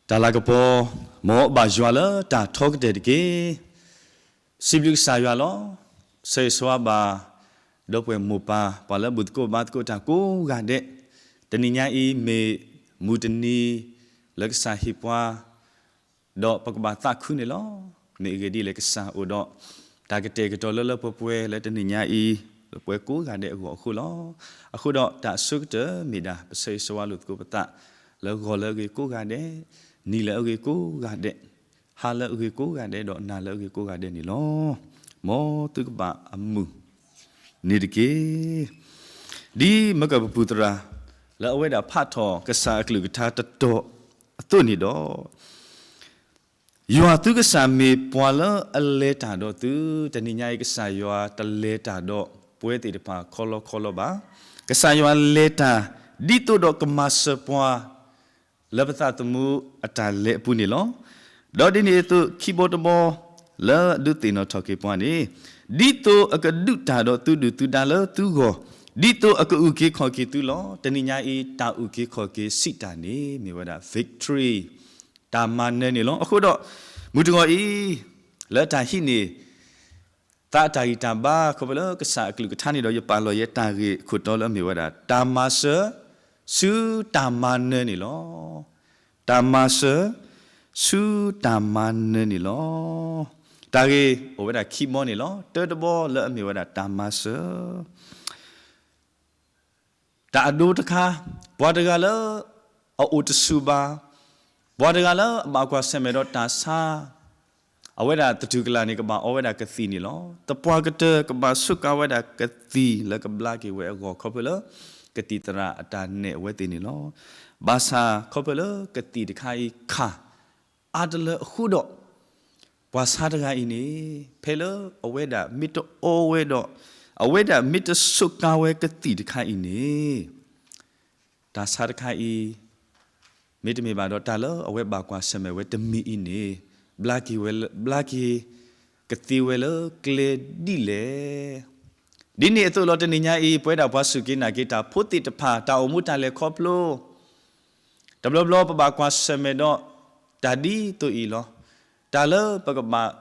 တၢ်လၤကပီၤ, မ်ဘၣ်ယွၤလၢတၢ်ထီကတၢၢ်တက့ၢ်. စံးဘျုးကစၢ်ယွၤလီၤ. ဆၢဂ့ၤဆၢဝါဘၣ် ဒီပုၢ်ဝဲၢ်မိၢ်ပၢ် ပှၤလၢအဘူးသကိးဘါသကိးတၢ်ကိးဂၤဒဲး, တနံၤညါအံၤမ့ၢ်မုၢ်တနံၤ လၢကစၢ်ဟ့ၣ်ပှၤ ဒီးပကဘၣ်သးခုန့ၣ်လီၤ. မ့ၢ်အဂ့ၢ်ဒ်လဲၣ် ကစၢ်အိၣ်ဒီး တၢ်ကတဲာ်ကတီၤလၢလၢပှဲၤပှဲၤလၢတနံၤညါအံၤ လၢပှၤကိးဂၤဒဲးအဂီၢ်အဃိလီၤ. အဃိဒီးတၢ်အဆိကတၢၢ်မ့ၢ်ဒၣ် ပဆၢဂ့ၤဆၢဝါလိာ်သကိးပသး လၢဂီၤလၢအဂ့ၤကိးဂၤဒဲး, နံၤလၢအဂ့ၤကိးဂၤဒဲး, ဟါလၢအဂ့ၤကိးဂၤဒဲး ဒီးနၤလၢအဂ့ၤကိးဂၤဒဲးန့ၣ်လီၤ. မ်သုကဘၣ်အမုာ်န့ၣ်တက့ၢ်. ဒ်မကပပူၤသရၣ် လၢအဝဲဒၣ်ဖးထီၣ်ကစၢ်အကလုၢ်ကထါတတီၤအသိးန့ၣ်ဒီး ယွၤသုကစၢ်မ့ၢ်ပှၤလၢအလဲၤတၢ်ဒီးသု, တနံၤညါအံၤ ကစၢ်ယွၤတလဲၤတၢ်ဒီးပဝဲသ့ၣ်တဖၣ်ခီလီခီလီဘၣ်. ကစၢ်ယွၤလဲၤတၢ် ဒ်သိးဒီးကမၤစၢၤပှၤ လၢပသးသမူအတၢ်လဲၤအပူၤန့ၣ်လီၤ. ဒီးဒ်န့ၣ်အသိး ခံဘီတဘီ လၢဒုးသ့ၣ်နီၣ်ထီၣ်က့ၤပှၤန့ၣ်, ဒ်သိးအကဒုးတၢ်ဒီးသုဒုၣ်သုဒါလၢသုဂီၢ်, ဒ်သိးအကအုၣ်က့ၤခီၣ်က့ၤသုလီၤ. တနံၤညါအံၤ တၢ်အုၣ်က့ၤခီၣ်က့ၤစံးတၢ်န့ၣ် မ့ၢ်ဝဲဒၣ် victory တၢ်မၤနၢၤန့ၣ်လီၤ. အဃိဒီး မုၢ်တဂီၤအံၤ လၢတၢ်ဟံးန့ၢ် သးအတၢ်ဂံၢ်တၢ်ဘါ ခီဖျိလၢကစၢ်အကလုၢ်ကထါန့ၣ်ဒီး ယပာ်လီၤယဲတၢ်ဂ့ၢ်အခိၣ်တီလၢအမ့ၢ်ဝဲဒၣ် တၢ်မၤစၢၤ ဆူတၢ်မၤနၢၤန့ၣ်လီၤ. တၢ်မၤစၢၤ ဆူတၢ်မၤနၢၤန့ၣ်လီၤ. တၢ်ဂ့ၢ်အိၣ်ဝဲဒၣ်ခံဘီန့ၣ်လီၤ. တၢတဘီလၢအမ့ၢ်ဝဲဒၣ်တၢ်မၤစၢၤ တၢ်အဒိတခါ, ပှၤတဂၤလၢ အအိၣ်တဆူၣ်ဘၣ်, ပှၤတဂၤလၢအဘၣ်ကွၢ်ဆၢၣ်မဲာ်ဒီးတၢ်ဆါ, အဝဲဒၣ်သတူၢ်ကလာ်န့ၣ် ကဘၣ်အီဝဲဒၣ်ကသံၣ်န့ၣ်လီၤ. သပှၢ်ကတၢၢ်ကဘၣ်စူးကါဝဲဒၣ်ကသံၣ်လၢကဘျါက့ၤဝဲအဂီၢ် ခီဖျိလၢ ကသံၣ်သရၣ်အတၢ်နဲၣ်အဝဲသ့ၣ်န့ၣ်လီၤ. ဘၣ်ဆၣ်ခီဖျိလၢကသံၣ်တခါအံၤခး အါတလၢအဃိဒီး ပှၤဆါတဂၤအံၤန့ၣ် ဖဲလၢအဝဲဒၣ်မ့ၢ်တအီဝဲဒီး အဝဲဒၣ်မ့ၢ်တစူးကါဝဲကသံၣ်တခါအံၤန့ၣ် တၢ်ဆါတခါအံၤ မ့တမ့ၢ်ဘၣ်ဒီးတၢ်လၢအဝဲဘၣ်ကွၢ်ဆၢၣ်မဲာ်ဝဲတမံၤအံၤန့ၣ် ဘျါက့ၤဝဲလၢ ဘျါက့ၤ ကသ့ဝဲလၢကျဲဒ်လဲၣ်. ဒ်န့ၣ်အသိးလီၤ တနံၤညါအံၤ ပဝဲဒၣ်ပှၤစူၢ်က့ၤနာ်က့ၤတၢ်ဖိသ့ၣ်တဖၣ် တၢ်အိၣ်မူတၢ်လဲၤခီဖျိ တဘျီဘျီပဘၣ်ကွၢ်ဆၢၣ်မဲာ်ဒီး တၢ်ဒ်သိးအံၤလီၤ. တၢ်လၢပကဘၣ်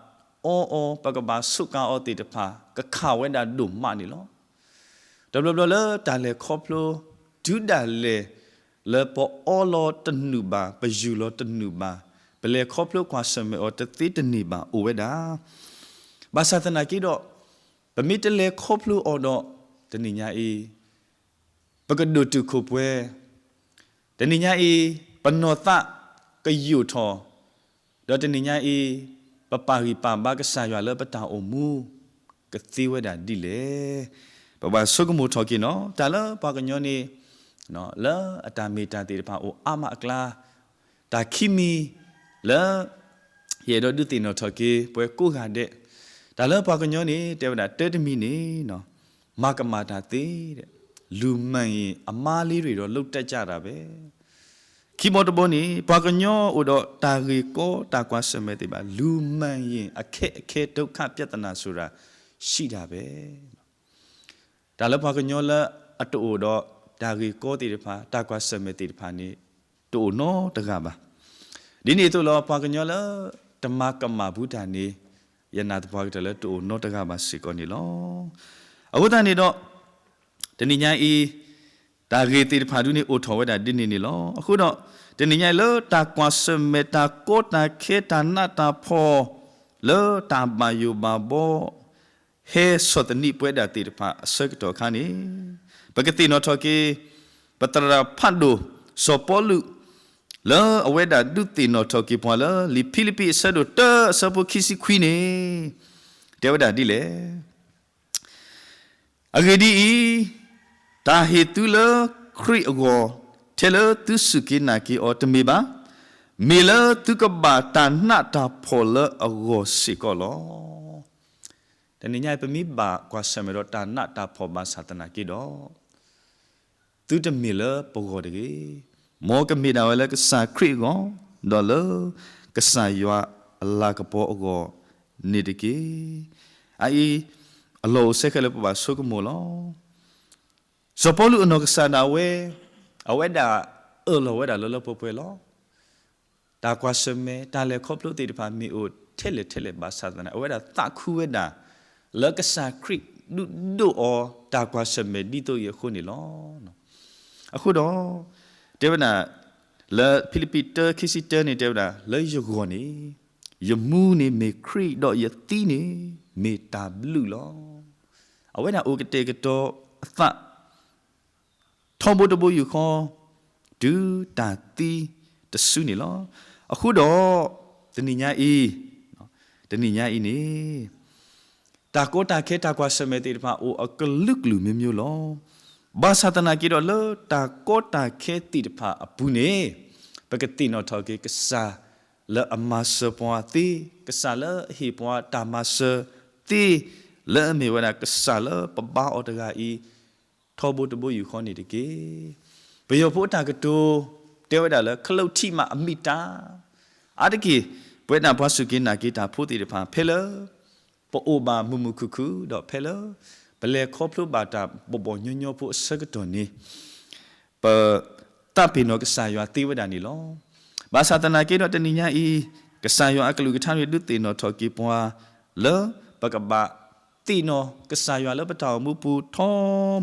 အီအီၤ ပကဘၣ်စူးကါအီၤသ့ၣ်တဖၣ် ကခးဝဲဒၣ်ဒိၣ်မးန့ၣ်လီၤ. တဘျီဘျီလၢတၢ်လဲၤခီဖျိ တုၤဒၣ်လဲာ် လၢပအီလီၤတနုာ်ဘၣ် ပယူၢ်လီၤတနုာ်ဘၣ် ပလဲၤခီဖျိကွၢ်ဆၢၣ်မဲာ်အီၤတသ့တန့ၢ်ဘၣ်အိၣ်ဝဲဒၣ်. ဘၣ်ဆၣ်သနာ်က့ဒီး ပမ့ၢ်တလဲၤခီဖျိအီၤဒီး တနံၤညါအံၤ ပကဒိၣ်တုာ်ခိၣ်ပှဲၤ, တနံၤညါအံၤ ပနီၢ်သးကယိာ်ထီၣ်, ဒီးတနံၤညါအံၤ ပပာ်ဂံၢ်ပာ်ဘါကစၢ်ယွၤလၢပတၢ်အိၣ်မူ ကသ့ဝဲဒၣ်ဒ်လဲၣ်. ပဘၣ်ဆိကမိၣ်ထီၣ်က့ၤနီၤ တၢ်လၢပှၤကညီန့ၣ် လၢအတၢ်မ့ၢ်တၢ်သ့ၣ်တဖၣ်အိၣ်အါမးအကျါ, တၢ်ခံမံၤလၢ ယအဲၣ်ဒိးဒုးသ့ၣ်နီၣ်ထီၣ်က့ၤ ပှၤကိးဂၤဒဲး, တၢ်လၢပှၤကညီန့ၣ် တဲဝဲဒၣ်တၢ်တမံၤန့ၣ် မၤကမၣ်တၢ်သ့, လူမှန်ရင် အမှားလေးတွေတော့ လုပ်တတ်ကြတာပဲ. ခံဘီတဘီန့ၣ် ပှၤကညီအိၣ်ဒီးတၢ်ဂ့ၢ်ကီတၢ်ကွၢ်ဆၢၣ်မဲာ်သ့ၣ်တဖၣ် လူမှန်ရင် အခက်အခဲ ဒုက္ခ ပြဿနာဆိုတာ ရှိတာပဲ. တၢ်လၢပှၤကညီလၢအတအိၣ်ဒီး တၢ်ဂ့ၢ်ကီသ့ၣ်တဖၣ် တၢ်ကွၢ်ဆၢၣ်မဲာ်သ့ၣ်တဖၣ်န့ၣ် တအိၣ်နီတဂၤဘၣ်. ဒ်န့ၣ်အသိးလီၤ ပှၤကညီလၢ တမၤကမၣ်ဘူးတၢ်န့ၣ် ယနာ်သပှၢ်ကတၢၢ်လၢတအိၣ်နီတဂၤဘၣ်စ့ၢ်ကီးန့ၣ်လီၤ. အဃိသတးန့ၣ်ဒီး တနံၤညါအံၤ တၢ်ဂ့ၢ်သ့ၣ်တဖၣ်ဒုန့ၣ်အိၣ်ထီၣ်ဝဲဒၣ်ဒ်န့ၣ်န့ၣ်လီၤ. အဃိဒီး တနံၤညါအံၤလၢ တၢ်ကွၢ်ဆၢၣ်မဲာ် တၢ်ကီတၢ်ခဲ တၢ်နးတၢ်ဖှီၣ် လၢတၢ်ဘၣ်ယိၣ်ဘၣ်ဘီ ဟဲဆီၣ်သနံးပဝဲဒၣ်သ့ၣ်တဖၣ်အဆၢကတီၢ်အခါန့ၣ်, ပကသ့ၣ်နီၣ်ထီၣ်က့ၤ ပသရၣ်ဖးဒိၣ် စီၤပီလူး လၢအဝဲဒၣ်ဒုးသ့ၣ်နီၣ်ထီၣ်က့ၤပှၤလၢ လံာ်ဖံလံးပံးအဆၢဒိၣ်တၢအဆၢဖိခံဆံခွံန့ၣ် တဲဝဲဒၣ်ဒ်လဲၣ်. အဂ့ၢ်ဒ်အံၤ, တၢ်ဟ့ၣ်သုလၢခရံာ်အဂီၢ် ထဲလၢသုစူၢ်က့ၤနာ်က့ၤအီၤတမ့ၢ်ဘၣ်, မ့ၢ်လၢသုကဘၣ်တၢ်နးတၢ်ဖှီၣ်လၢအဂီၢ်စ့ၢ်ကီးလီၤ. တနံၤညါအံၤ ပမ့ၢ်ဘၣ်ကွၢ်ဆၢၣ်မဲာ်ဒီးတၢ်နးတၢ်ဖှီၣ်ဘၣ်ဆၣ်သနာ်က့ဒီး သုတမ့ၢ်လၢပဂီၢ်တဂ့ၤ, မ်ကမ့ၢ်ဒၣ်ဝဲလၢကစၢ်ခရံာ်အဂီၢ်, ဒီးလၢကစၢ်ယွၤအလၤကပီၤအဂီၢ်န့ၣ်တက့ၢ်. အအံၤ အလီၢ်အိၣ်စဲခဲလၢာ်ပဘၣ်ဆိကမိၣ်လီၤ. စီၤပီလူးအနီၢ်ကစၢ်ဒၣ်ဝဲ အဝဲဒၣ်အၢၣ်လီၤဝဲဒၣ်လၢလၢပှဲၤပှဲၤလီၤ. တၢ်ကွၢ်ဆၢၣ်မဲာ် တၢ်လဲၤခီဖျိသ့ၣ်တဖၣ်မ့ၢ်အိၣ်ထဲလဲၣ်ထဲလဲၣ်ဘၣ်ဆၣ်သနာ်က့ အဝဲဒၣ်သးခုဝဲဒၣ် လၢကစၢ်ခရံာ်ဒုးဒိၣ်အီၤ တၢ်ကွၢ်ဆၢၣ်မဲာ်ဒ်သိးအံၤအဃိန့ၣ်လီၤ. အဃိဒီး တဲဝဲဒၣ် လၢဖံလံးပံးတၢ ခံဆံတၢန့ၣ် တဲဝဲဒၣ် လၢယဂီၢ်န့ၣ် ယမူန့ၣ်မ့ၢ်ခရံာ် ဒီးယသံန့ၣ် မ့ၢ်တၢ်ဘျုးလီၤ. အဝဲဒၣ်အိၣ်ကတဲာ်ကတီၤအသး ထီဘိတဘိယူၢ်ဃီ တုၤတၢ်သံတစုန့ၣ်လီၤ. အဃိဒီး တနံၤညါအံၤ, တနံၤညါအံၤန့ၣ် တၢ်ကီတၢ်ခဲတၢ်ကွၢ်ဆၢၣ်မဲာ်သ့ၣ်တဖၣ်အိၣ်အကလုာ်ကလုာ်မျိုးမျိုးလီၤ. ဘၣ်ဆၣ်သနာ်က့ဒီးလၢတၢ်ကီတၢ်ခဲသ့ၣ်တဖၣ်အပူၤန့ၣ် ပကသ့ၣ်နီၣ်ထီၣ်က့ၤကစၢ်လၢအမၤစၢၤပှၤသ့, ကစၢ်လၢအဟ့ၣ်ပှၤတၢ်မၤစၢၤသ့, လၢအမ့ၢ်ဝဲဒၣ်ကစၢ်လၢပဘါအီၤတဂၤအံၤ ထီဘိတဘိယူၢ်ဃီန့ၣ်တက့ၢ်. ပယီၤဖိအတၢ်ကတိၤ တဲဝဲဒၣ်လၢ ခလုးထံးမးအမံၤတၢ်, အါတက့ၢ် ပဝဲဒၣ်ပှၤစူၢ်က့ၤနာ်က့ၤတၢ်ဖိသ့ၣ်တဖၣ် ဖဲလၢ ပအိၣ်ဘၣ်မုာ်မုာ်ခုၣ်ခုၣ် ဒီးဖဲလၢ ပလဲၤခီဖျိဘၣ်တၢ်ဘီၣ်ဘီညီညီဖိအဆၢကတီၢ်န့ၣ် ပသးပ့ၤနီၣ်ကစၢ်ယွၤသ့ဝဲဒၣ်န့ၣ်လီၤ. ဘၣ်ဆၣ်သနာ်က့ဒီးတနံၤညါအံၤ ကစၢ်ယွၤအကလုၢ်ကထါန့ၣ် ဒုးသ့ၣ်နီၣ်ထီၣ်က့ၤပှၤ လၢပကဘၣ်သ့ၣ်နီၣ်ကစၢ်ယွၤလၢပတၢ်အိၣ်မူပူၤ ထီ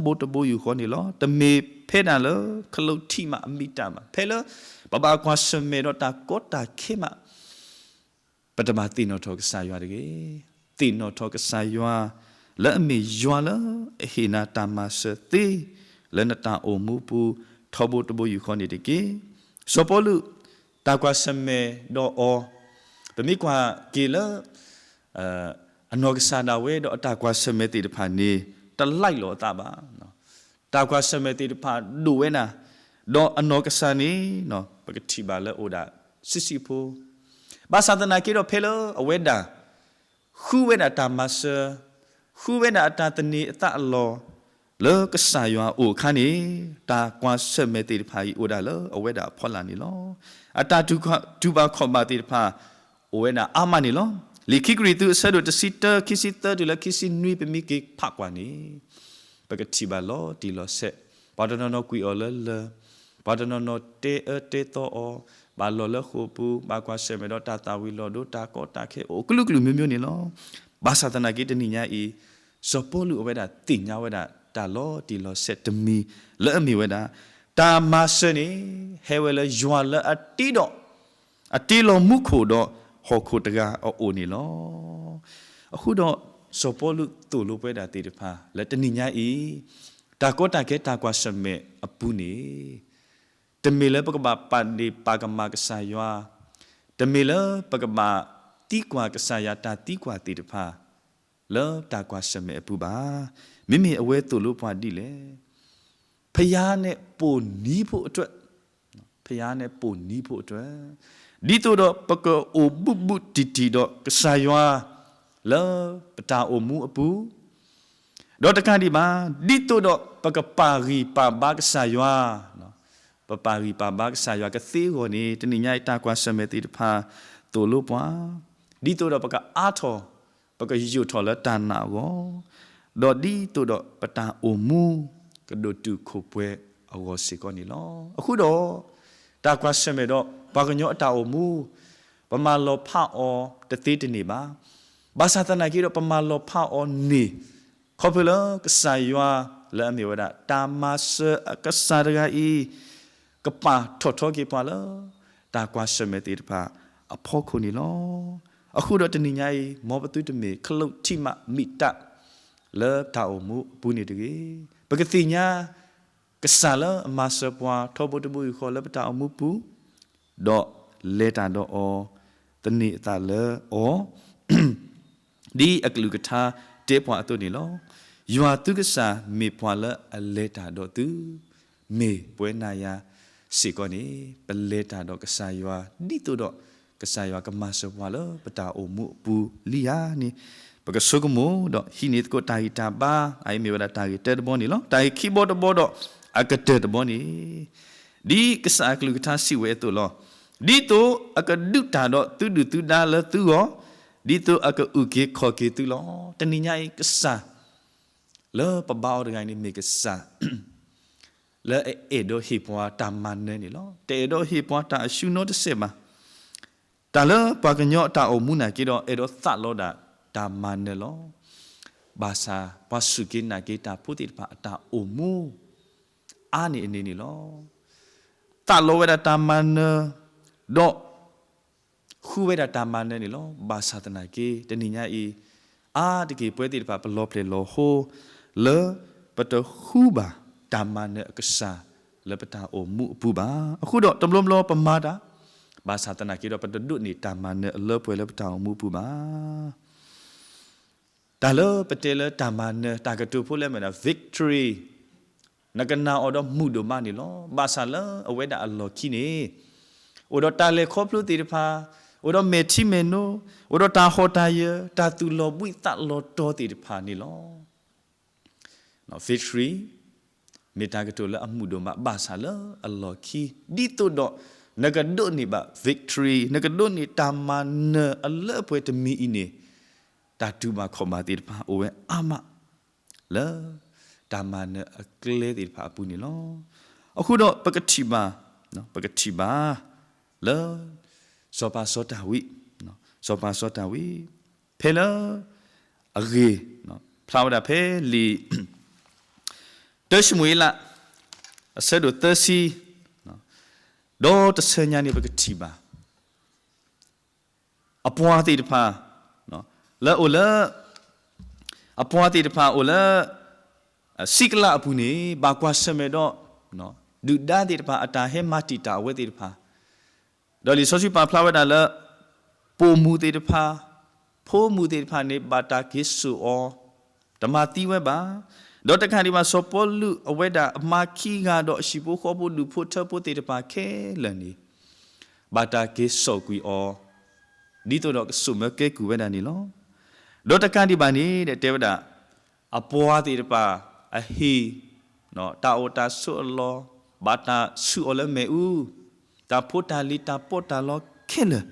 ဘိတဘိယူၢ်ဃီန့ၣ်လီၤ. တမ့ၢ်ဖဲဒၣ်လၢ ခလုးထံးမးအမံၤတၢ်ဘၣ်. ဖဲလၢ ပဘၣ်ကွၢ်ဆၢၣ်မဲာ်ဒီးတၢ်ကီတၢ်ခဲမး ပတဘၣ်သ့ၣ်နီၣ်ထီၣ်ကစၢ်ယွၤတဂ့ၤ. သ့ၣ်နီၣ်ထီၣ်ကစၢ်ယွၤ လၢအမ့ၢ်ယွၤလၢအဟ့ၣ်နၤတၢ်မၤစၢၤသ့ လၢနတၢ်အိၣ်မူပူၤ ထီဘိတဘိယူၢ်ဃီန့ၣ်တက့ၢ်. စီၤပီလူး တၢ်ကွၢ်ဆၢၣ်မဲာ်ဒီးအီၤ ပမ့ၢ်ကွၢ်က့ၤလၢ အနီၢ်ကစၢ်ဒၣ်ဝဲဒီးအတၢ်ကွၢ်ဆၢၣ်မဲာ်သ့ၣ်တဖၣ်န့ၣ် တလံၣ်လီၤအသးဘၣ်. တၢ်ကွၢ်ဆၢၣ်မဲာ်သ့ၣ်တဖၣ်ဒိၣ်ဝဲဒၣ်, ဒီးအနီၢ်ကစၢ်န့ၣ် ပကထံၣ်ဘၣ်လၢအိၣ်ဒၣ်ဆံးဆံးဖိ, ဘၣ်ဆၣ်သနာ်က့ဒီးဖဲလၢအဝဲဒၣ် ဃုဝဲဒၣ်တၢ်မၤစၢၤ, ဃုဝဲဒၣ်အတၢ်သန့ၤအသးအလီၢ် လၢကစၢ်ယွၤအအိၣ်အခါန့ၣ် တၢ်ကွၢ်ဆၢၣ်မဲာ်သ့ၣ်တဖၣ်အံၤအိၣ်ဒၣ်လၢအဝဲဒၣ်အဖီလာ်န့ၣ်လီၤ. အတၢ်တူၢ်ဘၣ်ခီၣ်ဘၣ်သ့ၣ်တဖၣ် အိၣ်ဝဲဒၣ်အါမးန့ၣ်လီၤ. လံာ်ခံကရံၣ်သူးအဆၢဒိၣ်တဆံတၢ ခံဆံသၢတုၤလၢခံဆံနွံ ပမ့ၢ်က့ၤဖးကွၢ်န့ၣ် ပကထံၣ်ဘၣ်လီၤတံၢ်လီၤဆဲး, ပှၤတနီၤနီၤကွံာ်အီၤလၢလၢၢ်, ပှၤတနီၤနီၤတဲအၢတဲသီအီၤ, ဘၣ်လီၤလၢဃိာ်ပူၤ, ဘၣ်ကွၢ်ဆၢၣ်မဲာ်ဒီးတၢ်သၣ်ဝံၤလီၤဒိ တၢ်ကီတၢ်ခဲအိၣ်ကလုာ်ကလုာ်မျိုးမျိုးန့ၣ်လီၤ. ဘၣ်ဆၣ်သနာ်က့တနံၤညါအံၤ စီၤပီလူးအဝဲဒၣ်သ့ၣ်ညါဝဲဒၣ် တၢ်လီၤတံၢ်လီၤဆဲးတမံၤလၢအမ့ၢ်ဝဲဒၣ် တၢ်မၤစၢၤန့ၣ် ဟဲဝဲလၢယွၤလၢအတ့ဒီး အတ့လီၤမူခိၣ်ဒီးဟီၣ်ခိၣ်တဂၤအအိၣ်န့ၣ်လီၤ. အဃိဒီး စီၤပီလူးသိၣ်လိပဝဲဒၣ်သ့ၣ်တဖၣ် လၢတနံၤညါအံၤ တၢ်ကီတၢ်ခဲတၢ်ကွၢ်ဆၢၣ်မဲာ်အပူၤန့ၣ် တမ့ၢ်လၢပကဘၣ်ပာ်ဒ့ၣ်ပာ်ကမၣ်ကစၢ်ယွၤ, တမ့ၢ်လၢပကဘၣ်သံကွၢ်ကစၢ်ယွၤတၢ်သံကွၢ်သ့ၣ်တဖၣ် လၢတၢ်ကွၢ်ဆၢၣ်မဲာ်အပူၤဘၣ်. မ့မ့ၢ်အဝဲသိၣ်လိပှၤဒ်လဲၣ်. ဖယါန့ၣ်ပိာ်နံၤဖိအတြဲၤ, ဖယါန့ၣ်ပိာ်နံၤဖိအတြဲၤ, ဒ်သိးဒီးပကအိၣ်ဘူးဘူးတံၢ်တံၢ်ဒီးကစၢ်ယွၤ လၢပတၢ်အိၣ်မူအပူၤ ဒီးတကးဒံးဘၣ်, ဒ်သိးဒီးပကပာ်ဂံၢ်ပာ်ဘါကစၢ်ယွၤ, ပပာ်ဂံၢ်ပာ်ဘါကစၢ်ယွၤကသ့အဂီၢ်န့ၣ် တနံၤညါအံၤတၢ်ကွၢ်ဆၢၣ်မဲာ်သ့ၣ်တဖၣ်သိၣ်လိပှၤ, ဒ်သိးဒီးပကအါထီၣ်, ပကယိာ်ထီၣ်လၢတၢ်နာ်အဂီၢ်, ဒီးဒ်သိးဒီးပတၢ်အိၣ်မူ ကဒိၣ်တုာ်ခိၣ်ပှဲၤအဂီၢ်စ့ၢ်ကီးန့ၣ်လီၤ. အဃိဒီး တၢ်ကွၢ်ဆၢၣ်မဲာ်ဒီးပှၤကညီအတၢ်အိၣ်မူ ပမၤလီၤဖးအီၤတသ့တန့ၢ်ဘၣ်. ဘၣ်ဆၣ်သနာ်က့ဒီး ပမၤလီၤဖးအီၤန့ၣ် ခီဖျိလၢကစၢ်ယွၤလၢအမ့ၢ်ဝဲဒၣ် တၢ်မၤစၢၤအကစၢ်တဂၤအံၤ ကပာ်ထီၣ်ထီက့ၤပှၤလၢ တၢ်ကွၢ်ဆၢၣ်မဲာ်သ့ၣ်တဖၣ်အဖီခိၣ်န့ၣ်လီၤ. အဃိဒီးတနံၤညါအံၤ မ်ပသုတမ့ၢ်ခလုးထံးမးမံၤတၢ် လၢတၢ်အိၣ်မူအပူၤန့ၣ်တဂ့ၤ. ပကသ့ၣ်ညါ ကစၢ်လၢအမၤစၢၤပှၤထီဘိတဘိယူၢ်ဃီလၢပတၢ်အိၣ်မူပူၤ, ဒီးလဲၤတၢ်ဒီးအီၤ, သန့ၤအသးလၢအီၤ, ဒ်အကလုၢ်ကထါတဲပှၤအသိးန့ၣ်လီၤ. ယွၤသုကစၢ်မ့ၢ်ပှၤလၢအလဲၤတၢ်ဒီးသု, မ့ၢ်ပဝဲနၤယၤစ့ၢ်ကီးန့ၣ် ပလဲၤတၢ်ဒီးကစၢ်ယွၤ ဒ်သိးဒီးကစၢ်ယွၤကမၤစၢၤပှၤလၢပတၢ်အိၣ်မူအပူၤလံဧါန့ၣ် ပကဆိကမိၣ်ဒီးဟံးန့ၢ်သကိးတၢ်ဂံၢ်တၢ်ဘါ, အအံၤမ့ၢ်ဝဲဒၣ်တၢ်ဂ့ၢ်တၢတဘီန့ၣ်လီၤ. တၢ်ဂ့ၢ်ခံဘီတဘီဒီးအကတၢၢ်တဘီန့ၣ် ဒ်ကစၢ်အကလုၢ်ကထါစံးဝဲအသိးလီၤ. ဒ်သိးအကဒုးတၢ်ဒီးသုဒုၣ်သုဒါလၢသုဂီၢ်, ဒ်သိးအကအုၣ်က့ၤခီၣ်က့ၤသုလီၤ. တနံၤညါအံၤကစၢ် လၢပဘါအီၤတဂၤန့ၣ်မ့ၢ်ကစၢ် လၢအအဲၣ်ဒိးဟ့ၣ်ပှၤတၢ်မၤနၢၤန့ၣ်လီၤ. တအဲၣ်ဒိးဟ့ၣ်ပှၤတၢ်အဆူၣ်နီတစဲးဘၣ်. တၢ်လၢပှၤကညီအတၢ်အိၣ်မူနာ်က့ဒီး အဲၣ်ဒိးသးလီဒၣ်တၢ်မၤနၢၤလီၤ. ဘၣ်ဆၣ်ပှၤစူၢ်က့ၤနာ်က့ၤတၢ်ဖိသ့ၣ်တဖၣ်အတၢ်အိၣ်မူ အါန့ၢ်အန့ၣ်န့ၣ်လီၤ. သးလီဝဲဒၣ်တၢ်မၤနၢၤ, ဒီး ဃုဝဲဒၣ်တၢ်မၤနၢၤန့ၣ်လီၤ. ဘၣ်ဆၣ်သနာ်က့ တနံၤညါအံၤ အါတက့ၢ်ပဝဲသ့ၣ်တဖၣ် ပလီၤဖျဲၣ်လီၤဟိ လၢပတဃုဘၣ်တၢ်မၤနၢၤအကစၢ်လၢပတၢ်အိၣ်မူအပူၤဘၣ်. အဃိဒီးတဘျီဘျီပမၤတၢ်, ဘၣ်ဆၣ်သနာ်က့ဒီး ပတဒိးန့ၢ်တၢ်မၤနၢၤအလၢပှဲၤလၢပတၢ်အိၣ်မူအပူၤဘၣ်. တၢ်လၢပတဲလၢတၢ်မၤနၢၤ တၢ်ကတိၤဖိလၢအမ့ၢ်ဒၣ် victory နကနာ်အီၤဒီးမုာ်ဒိၣ်မးန့ၣ်လီၤ. ဘၣ်ဆၣ်လၢအဝဲဒၣ်အလီၢ်ခံန့ၣ် အိၣ်ဒီးတၢ်လဲၤခီဖျိသ့ၣ်တဖၣ်, အိၣ်ဒီးမဲာ်ထံမဲာ်နိ, အိၣ်ဒီးတၢ်ဟီၣ်တၢ်ယၢၤ, တၢ်သူၣ်လီၤဘှံးသးလီၤတီၤသ့ၣ်တဖၣ်န့ၣ်လီၤ. victory မ့ၢ်တၢ်ကတိၤလၢအမုာ်ဒိၣ်မး ဘၣ်ဆၣ်လၢအလီၢ်ခံ ဒ်သိးဒီး နကဒိးန့ၢ်ဘၣ် victory နကဒိးန့ၢ်တၢ်မၤနၢၤအလၢအပှဲၤတမံၤအံၤန့ၣ် တၢ်တူၢ်ဘၣ်ခီၣ်ဘၣ်သ့ၣ်တဖၣ်အိၣ်ဝဲအါမး လၢတၢ်မၤနၢၤအကျဲသ့ၣ်တဖၣ်အပူၤန့ၣ်လီၤ. အဃိဒီးပကထံၣ်ဘၣ်, ပကထံၣ်ဘၣ် လၢ စီၤပၤစီၤဒၤဝံး, စီၤပၤစီၤဒၤဝံး ဖဲလၢ အဂ့ၢ် ဖျါဝဲဒၣ်ဖဲလံာ် တၢၡမူၤအ့လး အဆၢဒိၣ်သၢဆံ ဒီးတဆၢညါန့ၣ် ပကထံၣ်ဘၣ် အပှၤသ့ၣ်တဖၣ် လၢအိၣ်လၢ အပှၤသ့ၣ်တဖၣ်အိၣ်လၢ စံးကလးအပူၤန့ၣ် ဘၣ်ကွၢ်ဆၢၣ်မဲာ်ဒီး ဒုၣ်ဒါသ့ၣ်တဖၣ် အတၢ်ဟဲမၤတံာ်တာ်အဝဲသ့ၣ်တဖၣ် ဒီးလံာ်စီဆှံပာ်ဖျါဝဲဒၣ်လၢ ပိာ်မုၣ်သ့ၣ်တဖၣ် ဖိမုၣ်သ့ၣ်တဖၣ်န့ၣ် ဘၣ်တၢ်က့ၤစိာ်အီၤ တမၤသံဝဲဘၣ်. ဒီးတကးဒံးဘၣ် စီၤပီလူးအဝဲဒၣ်အမါခံဂၤဒီးအဟံၣ်ဖိဃီဖိဒူၣ်ဖိထၢဖိသ့ၣ်တဖၣ်ခဲလၢာ်န့ၣ် ဘၣ်တၢ်က့ၤစိာ်ကွံာ်အီၤ ဒ်သိးဒီးကစိာ်မၢကဲကုၢ်ဝဲဒၣ်န့ၣ်လီၤ. ဒီးတကးဒံးဘၣ်န့ၣ် တဲဝဲဒၣ် အပှၤသ့ၣ်တဖၣ် အဟံၣ် တၢ်အိၣ်တၢ်ဆိးအလီၢ် ဘၣ်တၢ်ဆူးအီၤလၢမ့ၣ်အူ, တၢ်ဖိတၢ်လံၤတၢ်ပီးတၢ်လီခဲလၢာ်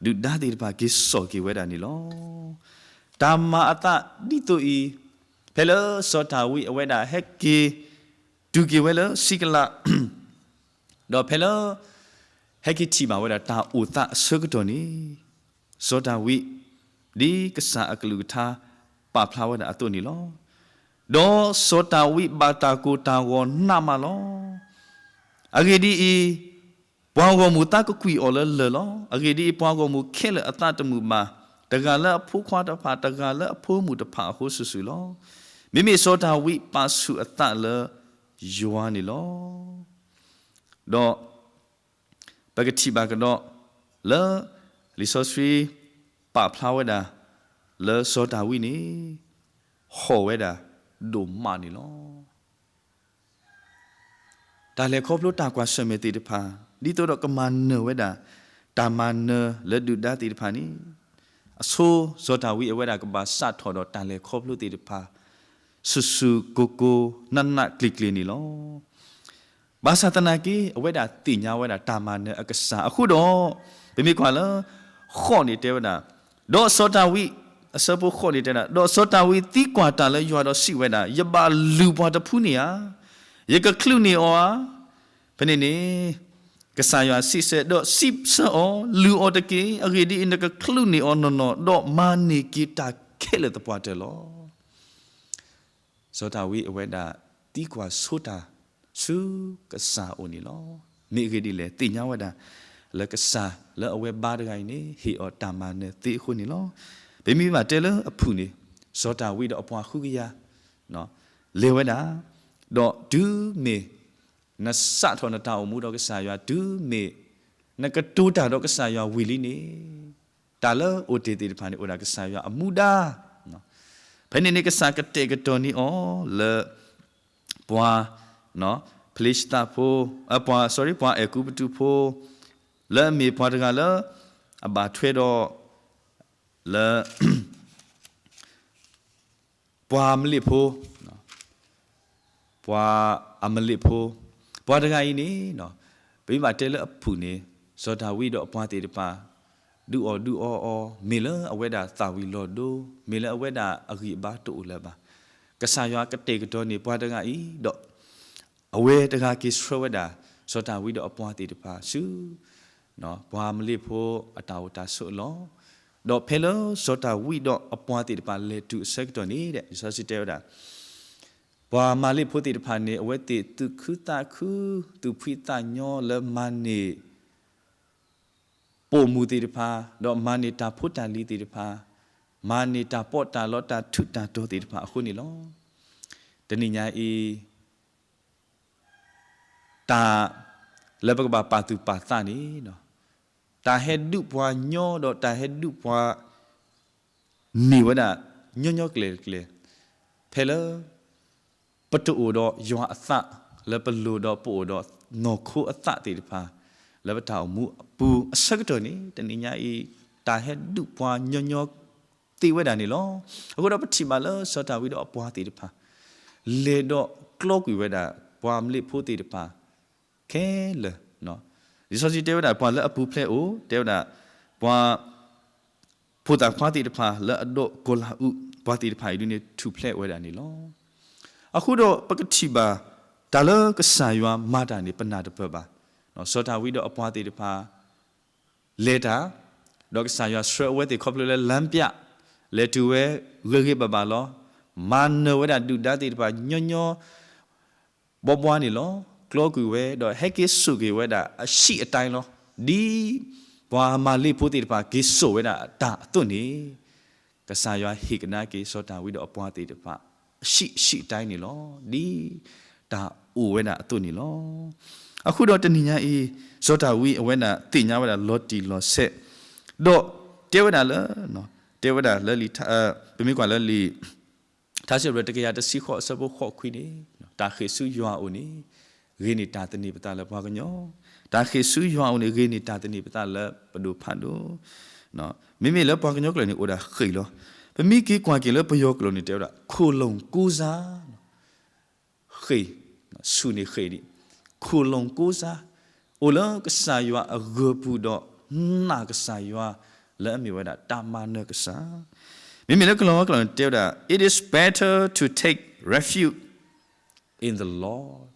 ဒုၣ်ဒါသ့ၣ်တဖၣ်က့ၤစိာ်က့ၤဝဲဒၣ်န့ၣ်လီၤ. တၢ်မၤအသးဒ်သိးအံၤ ဖဲလၢစီၤဒၤဝံးအဝဲဒၣ်ဟဲက့ၤ တုၤက့ၤဝဲလၢစံးကလး ဒီးဖဲလၢ ဟဲက့ၤထံၣ်ဘၣ်ဝဲဒၣ်တၢ်အိၣ်သးအဆၢကတီၢ်န့ၣ် စီၤဒၤဝံး ဒ်ကစၢ်အကလုၢ်ကထါပာ်ဖျါဝဲဒၣ်အသိးန့ၣ်လီၤ. ဒီးစီၤဒၤဝံးဘၣ်တၢ်ကိၢ်တၢ်ဂီၤနးမးလီၤ. အဂ့ၢ်ဒ်အံၤ, ပှၤဂီၢ်မုၢ်သးကကွံာ်အီၤလၢလၢၢ်လီၤ. အဂ့ၢ်ဒ်အံၤ, ပှၤဂီၢ်မုၢ်ခဲလၢာ်အသးတမုာ်ဘၣ်, တဂၤလၢအဖိခွါတဖၣ်, တဂၤလၢအဖိမုၣ်တဖၣ်အဃိစုာ်စုာ်လီၤ. မ့မ့ၢ်စီၤဒၤဝံးပာ်ဆူၣ်အသးလၢယွၤန့ၣ်လီၤ. ဒီး ပကထံၣ်ဘၣ်ကဒီး လၢလံာ်စီဆှံပာ်ဖျါဝဲဒၣ် လၢစီၤဒၤဝံးန့ၣ် ဟီၣ်ဝဲဒၣ်ဒိၣ်မးန့ၣ်လီၤ. တၢ်လဲၤခီဖျိတၢ်ကွၢ်ဆၢၣ်မဲာ်သ့ၣ်တဖၣ် ဒ်သိးဒီးကမၤနၢၤဝဲဒၣ် တၢ်မၤနၢၤလၢဒုၣ်ဒါသ့ၣ်တဖၣ်န့ၣ် အဆိစီၤဒၤဝံးအဝဲဒၣ်ကဘၣ်စးထီၣ်ဒီးတၢ်လဲၤခီဖျိသ့ၣ်တဖၣ် စူၢ်စူၢ်ကိၢ်ကိၢ်နးနးကျံၤကျံၤန့ၣ်လီၤ. ဘၣ်ဆၣ်သနာ်က့ အဝဲဒၣ်သ့ၣ်ညါဝဲဒၣ်တၢ်မၤနၢၤအကစၢ်အဃိဒီး ပမ့ၢ်ကွၢ်လၢ ဃိးန့ၣ်တဲဝဲဒၣ်, ဒီးစီၤဒၤဝံး အဆၢဖိဃိးန့ၣ်တဲဒၣ်, ဒီးစီၤဒၤဝံးသံကွၢ်တၢ်လၢယွၤဒီးစံးဝဲဒၣ်, ယဘၣ်လုၢ်ပှၤတဖုန့ၣ်ဧါ, ယကချုးန့ၢ်အီၤဧါ. ဖဲန့ၣ်န့ၣ် ကစၢ်ယွၤစံးဆၢ, ဒီးစံးဆၢအီၤ, လုၢ်အီၤတက့ၢ်. အဂ့ၢ်ဒ်အံၤ, နကချုးန့ၢ်အီၤနီၢ်နီၢ်, ဒီးမၤန့ၢ်က့ၤတၢ်ခဲလၢာ်သပှၢ်တၢၢ်လီၤ. စီၤဒၤဝံးအဝဲဒၣ်သံကွၢ်ဆိတၢ်ဆူကစၢ်အအိၣ်န့ၣ်လီၤ. မ့ၢ်အဂ့ၢ်ဒ်လဲၣ်, သ့ၣ်ညါဝဲဒၣ် လၢကစၢ်လၢအဝဲဘါတဂၤအံၤန့ၣ် ဟ့ၣ်အီၤတၢ်မၤနၢၤသ့အဃိန့ၣ်လီၤ. ပမ့ၢ်ဘၣ်တဲလၢအဖုၣ်န့ၣ် စီၤဒၤဝံးဒီးအပှၤဃုကယၤ လဲၤဝဲဒၣ်, ဒီးတုၤမ့ၢ်နစးထီၣ်နတၢ်အိၣ်မူဒီးကစၢ်ယွၤ, တုၤမ့ၢ်နကတိၤတၢ်ဒီးကစၢ်ယွၤဝံၤလံန့ၣ် တၢ်လၢအိၣ်တ့ၢ်သ့ၣ်တဖၣ်န့ၣ် အိၣ်ဒၣ်ကစၢ်ယွၤအမူဒါ. ဖဲန့ၣ်န့ၣ် ကစၢ်ကတဲာ်ကတီၤန့ၢ်အီၤလၢ ပှၤ ဖလ့ၡသးဖိ, ပှၤ sorry, ပှၤအဲၤကူပတူးဖိ လၢအမ့ၢ်ပှၤတဂၤလၢ အဘၣ်ထွဲဒီး လၢ ပှၤအမလ့ၣ်ဖိ, ပှၤအမလ့ၣ်ဖိ, ပှၤတဂၤအံၤန့ၣ် ပမ့ၢ်ဘၣ်တဲလၢအဖုၣ်န့ၣ် စီၤဒၤဝံးဒီးအပှၤသ့ၣ်တဖၣ် ဒုးအီၣ်ဒုးအီအီၤ, မ့ၢ်လၢအဝဲဒၣ်သၣ်ဝံၤလီၤဒိ, မ့ၢ်လၢအဝဲဒၣ်အဂံၢ်အဘါတအိၣ်လၢၤဘၣ်. ကစၢ်ယွၤကတဲာ်ကတီၤန့ၢ်ပှၤတဂၤအံၤဒီး အဝဲတဂၤက့ၤဆှၢဝဲဒၣ် စီၤဒၤဝံးဒီးအပှၤသ့ၣ်တဖၣ်ဆူ ပှၤမလ့ၣ်ဖိအတၢ်အိၣ်တၢ်ဆိးအလီၢ်, ဒီးဖဲလၢစီၤဒၤဝံးဒီးအပှၤသ့ၣ်တဖၣ်လဲၤတုၤအဆၢကတီၢ်န့ၣ် လံာ်စီဆှံတဲဝဲဒၣ် ပှၤမၤလ့ၣ်ဖိသ့ၣ်တဖၣ်န့ၣ် အဝဲသ့ၣ်သူၣ်ခုသးခု သူၣ်ဖှံသးညီလၢမၤန့ၢ် ပိာ်မုၣ်သ့ၣ်တဖၣ်, ဒီးမၤန့ၢ်တၢ်ဖိတၢ်လံၤသ့ၣ်တဖၣ်, မၤန့ၢ်တၢ်ပီးတၢ်လီ တၢ်ထူးတၢ်တီၤသ့ၣ်တဖၣ်အဃိန့ၣ်လီၤ. တနံၤညါအံၤ တၢ် လၢပကဘၣ်ပာ်သူၣ်ပာ်သးန့ၣ်, တၢ်ဟဲဒုးပှၤညီဒီးတၢ်ဟဲဒုးပှၤ န့ၢ်ဝဲဒၣ် ညီညီကျဲၤကျဲၤ, ဖဲလၢ ပတအိၣ်ဒီးယွၤအသး လၢပလိၤဒီးပအိၣ်ဒီးနီၢ်ခိအသးသ့ၣ်တဖၣ် လၢပတၢ်အိၣ်မူအပူၤအဆၢကတီၢ်န့ၣ် တနံၤညါအံၤ တၢ်ဟဲဒုးပှၤညီညီ သ့ဝဲဒၣ်န့ၣ်လီၤ. အဃိဒီးပထံၣ်ဘၣ်လၢစီၤဒၤဝံးဒီးအပှၤသ့ၣ်တဖၣ် လဲၤဒီးကျီကွံာ်ဝဲဒၣ် ပှၤမလ့ၣ်ဖိသ့ၣ်တဖၣ် ခဲလၢာ်, လံာ်စီဆှံတဲဝဲဒၣ် ပှၤလၢအပူၤဖျဲးအိၣ် တဲဝဲဒၣ် ပှၤ ဖိသၣ်ခွါသ့ၣ်တဖၣ်လၢအဒိးကီၤလၤအူး ပှၤသ့ၣ်တဖၣ်အံၤဒ်န့ၣ် ထူၣ်ဖျဲးဝဲဒၣ်န့ၣ်လီၤ. အဃိဒီးပကထံၣ်ဘၣ် တၢ်လၢကစၢ်ယွၤမၤတၢ်န့ၣ် ပနၢ်တပၢၢ်ဘၣ်. စီၤဒၤဝံးဒီးအပှၤသ့ၣ်တဖၣ် လဲၤတၢ်, ဒီးကစၢ်ယွၤဆှၢအဝဲသ့ၣ်ခီဖျိလၢလမ်းပြ, လဲၤတုၤဝဲဂ့ၤဂ့ၤဘၣ်ဘၣ်လီၤ. မၤနၢၤဝဲဒၣ်ဒုၣ်ဒါသ့ၣ်တဖၣ်ညီညီ ဘှီဘှီန့ၣ်လီၤ. ကျီကွံာ်ဝဲ ဒီးဟဲက့ၤစိာ်က့ၤဝဲဒၣ်အဆံးအတၢ်လီၤ. ဒ်ပှၤမၤလ့ၣ်ဖိသ့ၣ်တဖၣ် က့ၤစိာ်ဝဲဒၣ်အတၢ်အသိးန့ၣ်, ကစၢ်ယွၤဟ့ၣ်ကဒါက့ၤစီၤဒၤဝံးဒီးအပှၤသ့ၣ်တဖၣ် အဆံးအဆံးအတၢ်န့ၣ်လီၤ. ဒ်တၢ်အိၣ်ဝဲဒၣ်အသိးန့ၣ်လီၤ. အဃိဒီးတနံၤညါအံၤ စီၤဒၤဝံးအဝဲဒၣ်သ့ၣ်ညါဝဲဒၣ်လီၤတံၢ်လီၤဆဲး, ဒီးတဲဝဲဒၣ်လၢ တဲဝဲဒၣ်လၢလံာ် ပမ့ၢ်ကွၢ်လၢလံာ် ထါစံးပတြၢၤတကယၤတဆံဃိးအဆၢဖိဃိးခွံန့ၣ်, တၢ်ဃ့ၢ်ဆူယွၤအအိၣ်န့ၣ် ဂ့ၤန့ၢ်တၢ်သန့ၤပသးလၢပှၤကညီ, တၢ်ဃ့ၢ်ဆူယွၤအအိၣ်န့ၣ် ဂ့ၤန့ၢ်တၢ်သန့ၤပသးလၢပဒိၣ်ဖးဒိၣ်, မ့မ့ၢ်လၢပှၤကညီကျိာ်န့ၣ် အိၣ်ဒၣ်ဃ့ၢ်လီၤ. ပမ့ၢ်က့ၤကွၢ်က့ၤလၢပယီၤကျိာ်န့ၣ် တဲဝဲဒၣ် ခိၣ်လိၣ်ကူစါ ဃ့ၢ်, ဆူၣ်န့ၣ်ဃ့ၢ်ဒံး, ခိၣ်လိၣ်ကူစါ, အိၣ်လၢကစၢ်ယွၤအဂၢၤပူၤဒီးနာ်ကစၢ်ယွၤ လၢအမ့ၢ်ဝဲဒၣ်တၢ်မၤနၢၤကစၢ်, မ့မ့ၢ်လၢကလီၤဝါကျိာ်န့ၣ်တဲဝဲဒၣ် it is better to take refuge in the Lord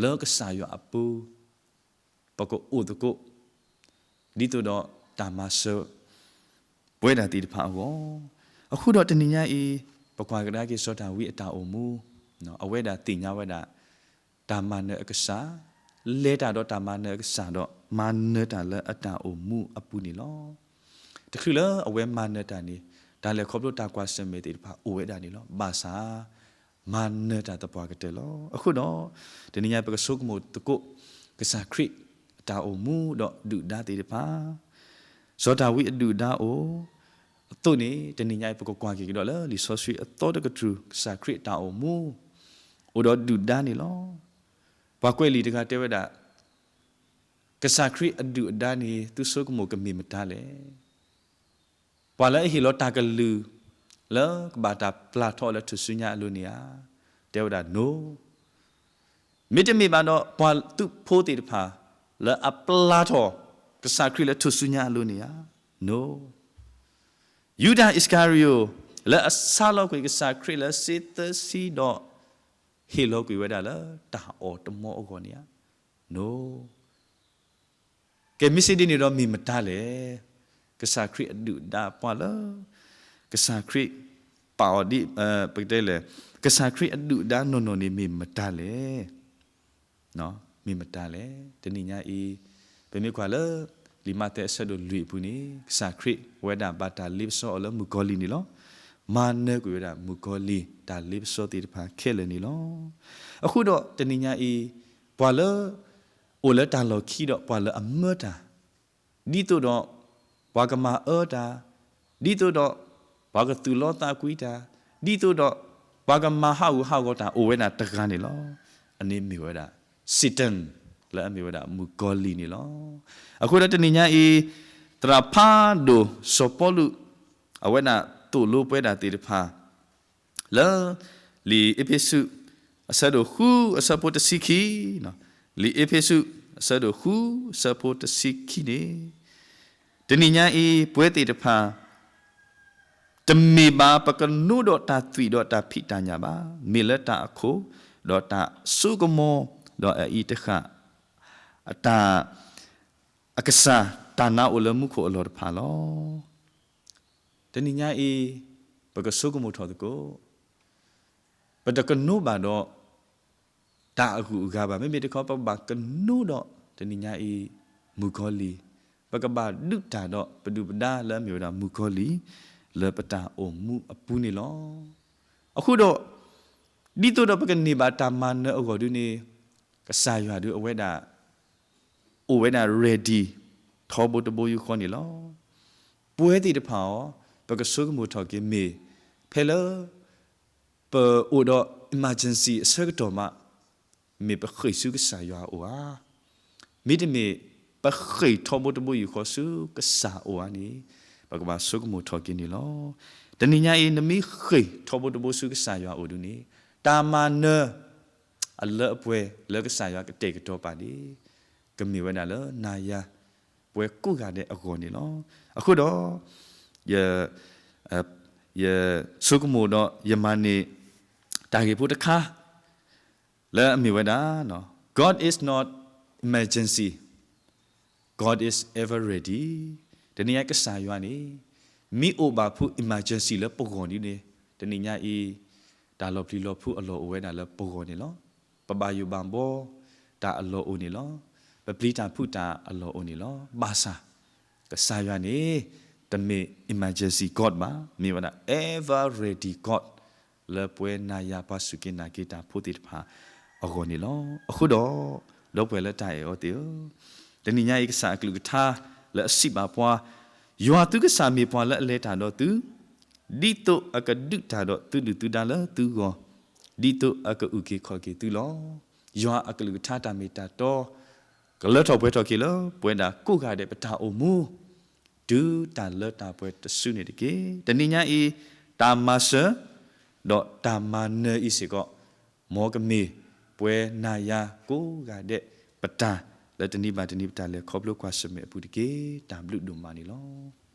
လၢကစၢ်ယွၤအပူၤ ပကအိၣ်သကိး ဒ်သိးဒီးတၢ်မၤစၢၤပဝဲဒၣ်သ့ၣ်တဖၣ်အဂီၢ်, အဃိဒီးတနံၤညါအံၤ ပကွၢ်ကဒါက့ၤစီၤဒၤဝံးအတၢ်အိၣ်မူ, အဝဲဒၣ်သ့ၣ်ညါဝဲဒၣ် တၢ်မၤနၢၤအကစၢ်, လဲၤတၢ်ဒီးတၢ်မၤနၢၤအကစၢ်ဒီး မၤနၢၤတၢ်လၢအတၢ်အိၣ်မူအပူၤန့ၣ်လီၤ. တချုးလၢအဝဲမၤနၢၤတၢ်န့ၣ် တၢ်လဲၤခီဖျိတၢ်ကွၢ်ဆၢၣ်မဲာ်သ့ၣ်တဖၣ်အိၣ်ဝဲဒၣ်န့ၣ်လီၤ. ဘၣ်ဆၣ် မၤနၢၤတၢ်သပှၢ်ကတၢၢ်လီၤ. အဃိဒီး တနံၤညါပကဆိကမိၣ်သကိး ကစၢ်ခရံာ်အတၢ်အိၣ်မူဒီးဒုၣ်ဒါသ့ၣ်တဖၣ်, စီၤဒၤဝံးအဒုၣ်ဒါအိၣ်အသိးန့ၣ် တနံၤညါအံၤ ပကကွၢ်က့ၤကဒီးလၢလံာ်စီဆှံအသီတကတြူၢ် ကစၢ်ခရံာ်အတၢ်အိၣ်မူ အိၣ်ဒီးဒုၣ်ဒါန့ၣ်လီၤ. ပှၤကွဲးလံာ်တဂၤတဲဝဲဒၣ် ကစၢ်ခရံာ်အဒုၣ်အဒါန့ၣ် သုဆိကမိၣ်ကမ့ၢ်မတၤလဲၣ်. ပှၤလၢအဟ့ၣ်လီၤတၢ်ကလုၢ် လၢကဘၣ်တၢ်ပျၢ်ထီၣ်လၢထူၣ်စုညါအလိၤန့ၣ်ဧါ. တဲဝဲဒၣ် no. မ့တမ့ၢ်ဘၣ်ဒီး ပှၤသုးဖိသ့ၣ်တဖၣ် လၢအပျၢ်ထီၣ်ကစၢ်ခရံာ်လၢထူၣ်စုညါအလိၤန့ၣ်ဧါ. no. ယူဒၤအံၣ်စကၤရံၤယိာ် လၢအဆါလီၤကွံာ်ကစၢ်ခရံာ်လၢစ့သၢဆံဒီး ဟ့ၣ်လီၤကွံာ်ဝဲဒၣ်လၢတၢ်အီၣ်တမီအဂီၢ်န့ၣ်ဧါ. no. ကဲ မ့ၢ်စ့ဒ်န့ၣ်ဒီးမ့ၢ်မတၤလဲၣ်. ကစၢ်ခရံာ်အဒုၣ်ဒါပှၤလၢ ကစၢ်ခရံာ်ပာ်အီၤဒ် ပကတဲလဲၣ်, ကစၢ်ခရံာ်အဒုၣ်ဒါနီၢ်နီၢ်န့ၣ်မ့ၢ်မတၤလဲၣ်. မ့ၢ်မတၤလဲၣ်. တနံၤညါအံၤ ပမ့ၢ်ကွၢ်လၢ လံာ်မးသဲအဆၢဒိၣ်လွံၢ်အပူၤန့ၣ် ကစၢ်ခရံာ်ဝဲဒၣ်ဘၣ်တၢ်လ့ပစီအီၤလၢမုၣ်ကီၤလံၢ်န့ၣ်လီၤ. မၤနၢၤကွံာ်ဝဲဒၣ်မုၣ်ကီၤလံၢ်တၢ်လ့ပစီသ့ၣ်တဖၣ်ခဲလၢာ်န့ၣ်လီၤ. အဃိဒီးတနံၤညါအံၤ ပှၤလၢ အိၣ်လၢတၢ်လီၢ်ခံဒီးပှၤလၢအမၢတၢ် ဒ်သိးဒီး ပှၤကမၤအၢတၢ်, ဒ်သိးဒီး ပှၤကသူၣ်လီသးကွံတၢ်, ဒ်သိးဒီး ပှၤကမၤဟးဂူာ်ဟးဂီၤတၢ်အိၣ်ဝဲဒၣ်တဂၤန့ၣ်လီၤ. အန့ၣ်မ့ၢ်ဝဲဒၣ် Satan လၢအမ့ၢ်ဝဲဒၣ်မုၣ်ကီၤလံၢ်န့ၣ်လီၤ. အဃိဒီးတနံၤညါအံၤ သရၣ်ဖးဒိၣ်စီၤပီလူး အဝဲဒၣ်သိၣ်လိပဝဲဒၣ်သ့ၣ်တဖၣ် လၢ လံာ်အ့းဖ့းစူး အဆၢဒိၣ်ဃု အဆၢဖိတဆံခံ, လံာ်အ့းဖ့းစူး အဆၢဒိၣ်ဃု အဆၢဖိတဆံခံန့ၣ်, တနံၤညါအံၤ ပဝဲသ့ၣ်တဖၣ် တမ့ၢ်ဘၣ်ပကနိဒီးတၢ်သွံၣ်ဒီးတၢ်ဖံးတၢ်ညၣ်ဘၣ်, မ့ၢ်လၢတၢ်အခိၣ် ဒီးတၢ်စိကမီၤ ဒီးအအံၤတဃၣ် အတၢ် အကစၢ်တၢ်နာ်အိၣ်လၢမူခိၣ်အလီၢ်တဖၣ်လီၤ. တနံၤညါအံၤ ပကဆိကမိၣ်ထီၣ်သကိး, ပတကနိဘၣ်ဒီး တၢ်အဂုၤအဂၤဘၣ်. မ့မ့ၢ်တခီ ပကဘၣ်ကနိဒီးတနံၤညါအံၤ မုၣ်ကီၤလံၢ်, ပကဘၣ်ဒုးတၢ်ဒီးပဒုၣ်ပဒါလၢအမ့ၢ်ဝဲဒၣ်မုၣ်ကီၤလံၢ် လၢပတၢ်အိၣ်မူအပူၤန့ၣ်လီၤ. အဃိဒီး ဒ်သိးဒီးပကန့ၢ်ဘၣ်တၢ်မၤနၢၤအဂီၢ်ဒုန့ၣ် ကစၢ်ယွၤဒုအဝဲဒၣ် အိၣ်ဝဲဒၣ် ready ထီဘိတဘိယူၢ်ဃီန့ၣ်လီၤ. ပဝဲသ့ၣ်တဖၣ်အီၤ ပကဆိကမိၣ်ထီၣ်က့ၤမ့ၢ် ဖဲလၢ ပအိၣ်ဒီး emergency အဆၢကတီၢ်မး မ့ၢ်ပဃ့ၢ်ဆူကစၢ်ယွၤအအိၣ်ဧါ, မ့တမ့ၢ် ပဃ့ၢ်ထီဘိတဘိယူၢ်ဃီဆူကစၢ်အအိၣ်ဧါန့ၣ် ပကဘၣ်ဆိကမိၣ်ထီၣ်က့ၤန့ၣ်လီၤ. တနံၤညါအံၤ နမ့ၢ်ဃ့ၢ်ထီဘိတဘိဆူကစၢ်ယွၤအအိၣ်ဒုန့ၣ် တၢ်မၤနၢၤ အလၢအပှဲၤလၢကစၢ်ယွၤကတဲာ်ကတီၤပာ်န့ၣ် ကမ့ၢ်ဝဲဒၣ်လၢနၤယၤ ပဝဲကိးဂၤဒဲးအဂီၢ်န့ၣ်လီၤ. အဃိဒီး ယ ယဆိကမိၣ်ဒီးယမၤန့ၢ် တၢ်ဂ့ၢ်ဖိတခါ လၢအမ့ၢ်ဝဲဒၣ် God is not emergency, God is ever ready. တနံၤညါကစၢ်ယွၤန့ၣ် မ့ၢ်အိၣ်ဘၣ်ဖု emergency လၢပဂီၢ်ဒုန့ၣ် တနံၤညါအံၤ တၢ်လီၤပျံၤလီၤဖုးအလီၢ်အိၣ်ဝဲဒၣ်လၢပဂီၢ်န့ၣ်လီၤ. ပဘၣ်ယိၣ်ဘၣ်ဘီ တၢ်အလီၢ်အိၣ်န့ၣ်လီၤ. ပပျံၤတၢ်ဖုးတၢ်အလီၢ်အိၣ်န့ၣ်လီၤ. ဘၣ်ဆၣ် ကစၢ်ယွၤန့ၣ် တမ့ၢ် emergency God ဘၣ်, မ့ၢ်ဝဲဒၣ် ever ready God လၢပဝဲနၤယၤပှၤစူၢ်က့ၤနာ်က့ၤတၢ်ဖိသ့ၣ်တဖၣ်အဂီၢ်န့ၣ်လီၤ. အဃိဒီး ဒီပုၢ်ဝဲၢ်လၢတၢ်အဲၣ်အီၤသ့ၣ်ဧၢ, တနံၤညါအံၤကစၢ်အကလုၢ်ကထါလၢအစံးဘၣ်ပှၤ, ယွၤသုကစၢ်မ့ၢ်ပှၤလၢအလဲၤတၢ်ဒီးသု, ဒ်သိးအကဒုးတၢ်ဒီးသုဒုၣ်သုဒါလၢသုဂီၢ်, ဒ်သိးအကအုၣ်က့ၤခီၣ်က့ၤသုလီၤ. ယွၤအကလုၢ်ကထါတၢ်မ့ၢ်တၢ်တီ ကလၢထီၣ်ပှဲၤထီၣ်က့ၤလၢ ပဝဲဒၣ်ကိးဂၤဒဲးပတၢ်အိၣ်မူ တုၤတၢ်လၢတၢ်ပှဲၤတစုန့ၣ်တက့ၢ်. တနံၤညါအံၤ တၢ်မၤစၢၤ ဒီးတၢ်မၤနၢၤအံၤစ့ၢ်ကီး မ်ကမ့ၢ်ပဝဲနၤယၤကိးဂၤဒဲး ပတၢ်လၢတနံၤဘၣ်တနံၤပတၢ်လဲၤခီဖျိကွၢ်ဆၢၣ်မဲာ်အပူၤတက့ၢ်. တၢ်ဘျုးဒိၣ်မးန့ၣ်လီၤ.